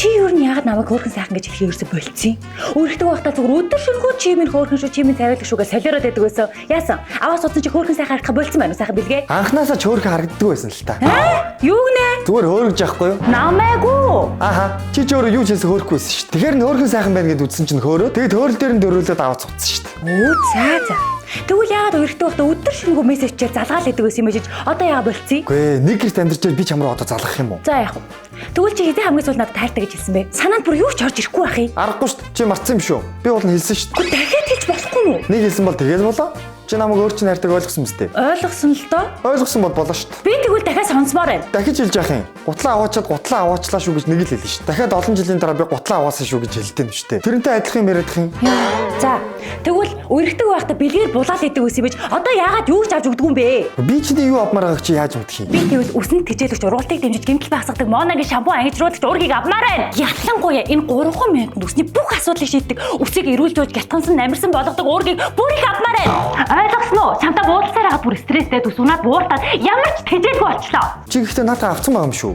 Чи юу нь яагаад намайг хөөрхөн сайхан гэж хэлхий ерөөсө болцсон? Өөртөө байхдаа зүгээр өдөр шөнөгүй чи минь хөөрхөн шүү, чи минь царайлаг шүү гэж солиороод байдаг байсан. Яасан? Аваа суудсан чи хөөрхөн сайхан харагдах болцсон байна уу сайхан бэлгээ? Анхнаасаа ч хөөрхөн харагддаггүй байсан л та. Аа? Юу гинэ? Зүгээр хөөргөж яахгүй юу? Намайгүй. Аха. Чи ч өөрөө юу ч хийсэн хөөрөхгүй байсан шүү. Тэгэхээр нь хөөрхөн сайхан байна гэд үзсэн чинь хөөрөө. Тэгээд хөөрөл дээр нь дөрөөлөөд аваад цуцсан шүү. Өө за. Тэгвэл яагаад өөртөө байхдаа өдөр шөнөгүй мессежчээр залгаал идэг байсан юм бэ? Одоо яагаад болцсон? Үгүй ээ, нэг гэрт амьдарч би чам руу одоо залгах юм уу? За яах вэ? Тэгвэл чи хэзээ хамгийн сүүлд надад тайлтай гэж хэлсэн бэ? Санаанд бүр юу ч орж ирэхгүй байх юм. Аргагүй шүү. Чи мартсан юм шүү. Би бол нь хэлсэн шүү. Гэхдээ дахиад хэлж болохгүй юм уу? Нэг хэлсэн бол тэгэл болоо. Чи намайг өөр чинь хайртаг ойлгосон мэт. Ойлгосон л доо. Ойлгосон бол болоо шүү. Би тэгвэл дахиад сонсомоор байна. Дахиж хэлж яах юм? Гутлаа аваачаад гутлаа аваачлаа шүү гэж нэг л хэлнэ шүү. Дахиад олон жилийн дараа би гутлаа аваасан шүү гэж хэлдэг юм шүү дээ. Тэрнтэй адилхан юм яриадах юм. Яа. За тэгвэл өргөдөг байхдаа бэлгээр булаал идэг байсан юм биш. Одоо яагаад юу ч авч өгдөггүй юм бэ? Би чиний юу авмаар байгааг чи яаж мэдэх юм? Би тэгвэл үсэнд тэжээлэгч ургалтыг дэмжиж гэмтэл багасгадаг Монагийн шампунь ангижруулагч уургийг авмаар байна. Ялангуяа энэ 3 минутанд үсний бүх асуудлыг шийддэг, үсийг эрүүлж гялтгансан намирсан болгодог уургийг бүр их авмаар байна. Ойлгосон уу? Чамтай буудалцаар хагаад бүр стресстэй төс унаад бууртаад ямар ч тэжээлгүй болчлоо. Чи гэхдээ наадаа авцсан байгаа юм шүү.